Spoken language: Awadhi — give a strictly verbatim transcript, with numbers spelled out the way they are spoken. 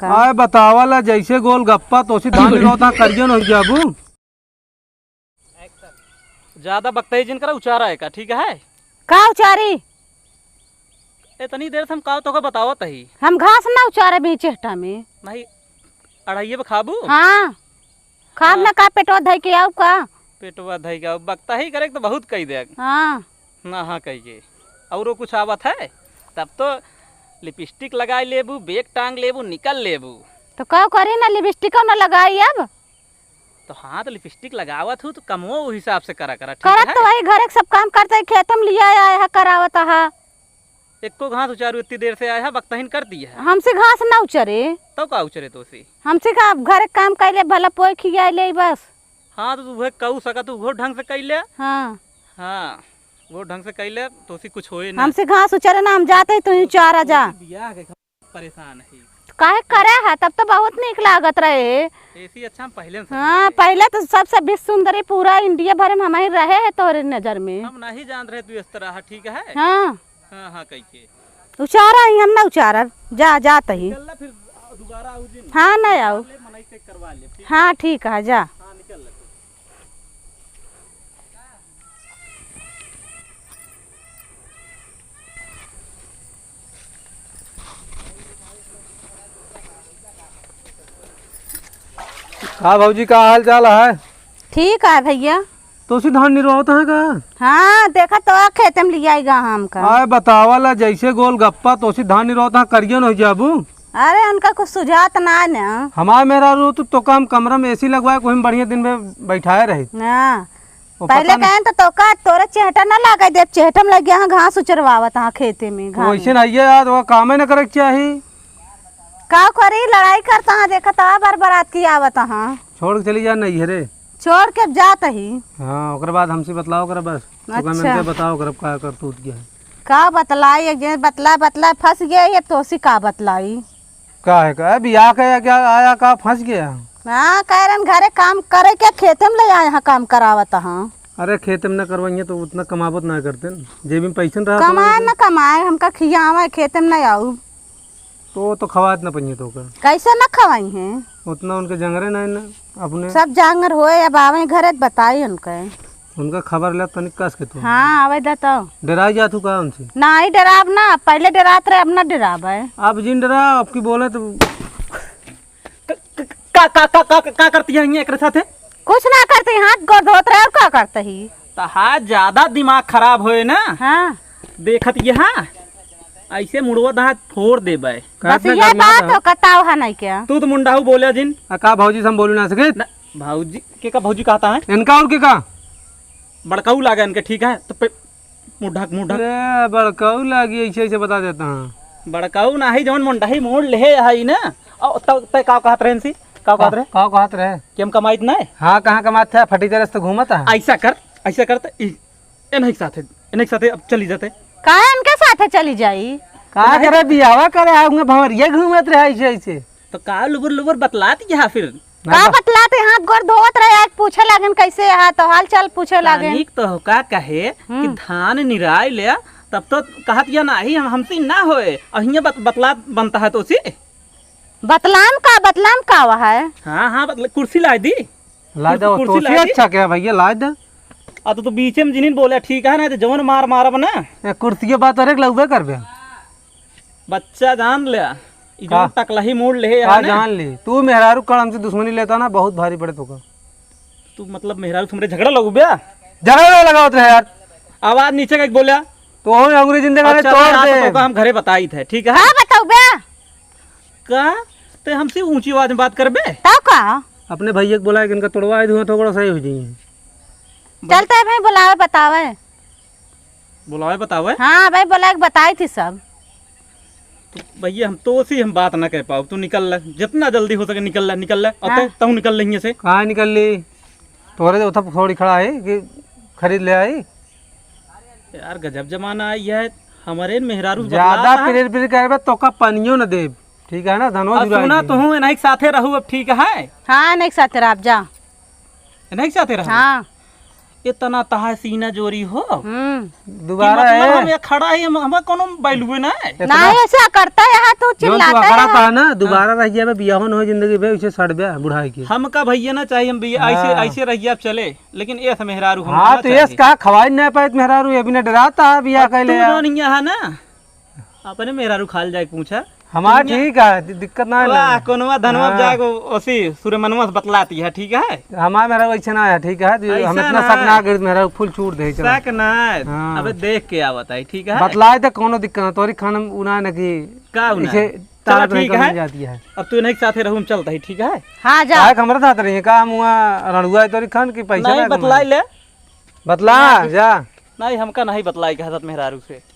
का। आए बतावा ला, जैसे गोलगप्पा तोसी धान निरोता करियो न हो जाबू। ज्यादा बकतई जिन करा, उचारा है का, ठीक है? का उचारी? इतनी देर से हम का तोका बतावत ही। हम घास ना उचारे भी चेहटा में। नहीं, अढ़ाइये पे खाबू? हाँ, खाब हाँ। ना का, पेटवा धई के आऊ का? पेटवा धई के आऊ, बकता ही करे तो बहुत कही दे। हाँ। ना हाँ कही के। औरो कुछ आवत है? तब तो लिपस्टिक लगाई लेबू, बेग टांग लेबू, निकल लेबू। तो का करी ना, लिपस्टिको ना लगाई अब। तो हाँ, तो लिपस्टिक लगावत हूँ तो कमो उ हिसाब से करा करा, ठीक करत है? तो वही घरे के सब काम करते, खेत में लिया आया है, करावत हा। एको घास उचारू इतनी देर से आया है, बकतहिन कर दिया है। हमसे घास ना उचरे। तो का उचरे तोसी? हमसे का, अब घरे काम कैले, भला पोए खियाए ले बस। हाँ, तो उहे कहू सकत, उहो ढंग से कैले। हाँ। हाँ, वो ढंग से कैले, तोसी कुछ होए ना। हमसे घास उचरे ना, हम जाते ही तू ही चारा जा। बियाह के परेशान है। काहे करे है? तब तो बहुत नीक लागत रहे। एसी अच्छा हम पहले से हाँ, समझते। पहले तो सबसे विश्व सुंदरी पूरा इंडिया भर में हम ही रहे हैं तोरे नजर में। हम नहीं जान रहे तू इस तरह है, ठीक है? हाँ। हाँ, हाँ, कही के। उचारा ही हम ना उचारब। जा, जात ही। निकल ला फिर दोबारा आऊ जिन। हाँ, ना आऊ। ले, मनई से करवा ले, ठीक है? हाँ, ठीक है, जा। हाँ, निकल ला तू। का भौजी, का हाल चाल है? ठीक है भैया। तोसी धान निरवावत है का? हाँ, देखा तो खेते में लिया आएगा हमका। आए बतावा ला, जैसे गोलगप्पा तोसी धान निरवावत है, करियन हो जाबू। अरे, उनका कुछ सुझात ना है ना। हमार मेहरारू तो, तो काम कमरा में एसी लगवाए, कोई में बढ़िया दिन में बैठाए रही। हाँ। वो पहले पता नहीं। कहें तो तोका, तोरे चेहटा ना लागे देब, चेहटा में लग गया हाँ, घास उचरवावत हाँ खेते में, घाम वैसे में। नहीं है यार, वो कामे ना करे के चाही। का करी, लड़ाई करता हाँ, देखा ता बरबरात की आवत हाँ। छोड़ के चली जा नैहरे। छोड़ के अब जात ही। हाँ, ओकरे बाद हमसे बतलाओ कर बस। ओकरा में अच्छा। इनके बताओ कर का करतूत क्या है। का बतलाई, एक जने बतला, बतला फंस गया, ये तोसी का बतलाई। का है का? बियाह का या क्या आया का फंस गया? हाँ, कह रहे घरे काम करे के खेते में ले आए हैं, काम करावत हाँ। अरे खेते में ना करवाइए तो उतना कमावत ना करते न। जेब में पैसे न रहा तो कमाए ना कमाए, हमका खियावे, खेते में नहीं आऊ। तो, तो खवात ना पइहे तोका। कैसे ना खवाई हैं? उतना उनके जंगरे नहीं ना अपने। सब जांगर होए, अब आवे घरे त बताई उनके। उनका खबर ले तनिक कस के तू। हाँ, आवे दे तो। डराई जात हूँ का उनसे? ना ही डराब ना, पहले डरात रहे, अब ना डराब है। अब जिन डरा, आपकी बोले तो क-, क-, का, का, का, का, का करती है ये एकरे साथे? कुछ ना करती, हाथ गोड़ धोत रहे और का करते ही? तो हाथ ज्यादा दिमाग खराब होए ना। हाँ। देखत यहाँ ऐसे मुड़वा दाँत फोड़ देबे। बस ये बात हो, कताव है नहीं क्या? तू तो मुंडाऊ बोले जिन। आ, का भौजी से हम बोलू ना सके? ना, भौजी के का, भौजी कहता है? इनका और के का? बड़काऊ लागे इनके, ठीक है? तो पे, मुढ़क, मुढ़क। अरे, बड़काऊ लागी, ऐसे, ऐसे बता देता हूँ। बड़काऊ नाही, जौन मुंडही मोड़ लेहे है ना। औ, तब तय का कहत रहे इनसे? का कहत रहे? का कहत रहे? कि हम कमाइत नहीं? हाँ, कहाँ कमात थे? फटी तरह से तो घूमत है। ऐसा कर, ऐसा कर, तो ई, इन्हीं के साथे, इन्हीं के साथे अब चली जाते। काहे इनके साथे चली जाई? का करे, बियावा करे, आऊंगे भंवरिया घूमत रहे ऐसे, ऐसे। तो का लुबुर लुबुर बतलात यहाँ फिर? का बतलाते, हाथ गोड़ धोवत रहे, आज पूछे लागेन कैसे यहाँ, तो हाल चाल पूछे लागेन। तनिक तो का कहे कि हम्म। धान निराय ले, तब तो कहत या नाही, हम, हमसे ना होए, अहिया बत-, बतलात बनता है तो सी। बतलाम का, बतलाम का हुआ है? हाँ, हाँ, बतला, कुर्सी ला दी। ला कुर्सी, दो, कुर्सी तो ला सी दी। अच्छा क्या भैया, ला दे। आ तो तू बीचे में जिनिन बोले, ठीक है ना, तो जवन मार मारब ना। ए, कुर्सी के बात अरे लउबे करबे। बच्चा जान ले, ई का? जौन टकलही मूड़ लेहे का यहाँ ना। जान ले, तू मेहरारू कड़ हमसे दुश्मनी लेता ना, बहुत भारी पड़े तोका। तू मतलब मेहरारू से हमरे झगड़ा लगू बे? झगड़ा ना लगावत रहे यार। आवाज नीचे का बोल्या। तो हो अंग्रेजी देगा अच्छा, तोड़ ना, दे। तो हम घरे बताई थे, ठीक है? हाँ, बताऊ बे। का? ते हमसे ऊंची आवाज में बात करबे? तब का? अपने भैया के बोला कि इनका तोड़वा दूँ, थोड़ा सही हो जाइए। चलते हैं भाई, बुलावे, बतावे। बुलावे बतावे? हाँ भाई, बोला के बताई थी सब। तो भैया, हम तो सी हम बात ना कह पाओ, तू निकल ले, जितना जल्दी हो सके निकल ले, निकल ले। और हाँ। तू, तू निकल ले यहाँ से। कहाँ निकल ली? तोरे तो उठा थोड़ी खड़ा है कि खरीद ले आई। यार, गजब जमाना आई है, हमारे मेहरारू से ज्यादा बतलाता है। पिरेर पिरेर करबे तो का पानियो न देब, ठीक है ना? धनवा अब जुड़ाई सुना दे। तो हूँ, इन्हीं के साथे रहू अब, ठीक है? हाँ, इन्हीं के साथे रह, जा। इन्हीं के साथे रहू? हाँ। इतना तहार सीना जोरी हो। हम्म। दोबारा कि मतलब है। हम यहाँ खड़ा ही, हम, हमें कोनो value ना है। इतना नहीं, ऐसा करता है यहाँ तो जौन तू चिल्लाता अकड़ा है। था ना, हाँ। दोबारा रहिया बे, बियाहो न हो जिंदगी बे, उसे सड़ बे, बुढ़ाई के। हमका भैया ना चाहिए, हम भैया ऐसे, हाँ। ऐसे रहिया अब चले, लेकिन ये मेहरारू हम हाँ, ना तो ये चाहिए। कहा खवाई नहीं पाए मेहरारू, ये बिना डराता है बिया अब कहले तू यार। जौन यहाँ है ना, अपने मेहरारू खाल जाए पूछा। हमार दुनिया ठीक है, दि-, दिक्कत ना है वाह, ना। कोनवा धनवा हाँ। जाए को ओसी सूर्य मनवा से बतलाती है, ठीक है? हमार मेहरारू ऐसे ना है, ठीक है? जो हम ऐसा इतना ना शक है। ना करी, मेहरारू full छूट दे, चलो। शक ना है। हाँ। अबे देख के आवत है, ठीक है? बतलाए तो कोनो दिक्कत ना, तोरी खान में उना न कि का उना इसे है? चलो, तारत नहीं ठीक करने है। जाती है। अब तू इन्हीं के साथे रहू, हम चलता ही, ठीक है? हाँ, जा। काहे के हमरा साथ रही है? का हम वहाँ रणुआ है तोरी खान की पैसा नहीं, ना कमाए? बतलाई ले। बतला, नहीं। जा। नहीं, हमका नहीं बतलाई के हजरत मेहरारू से।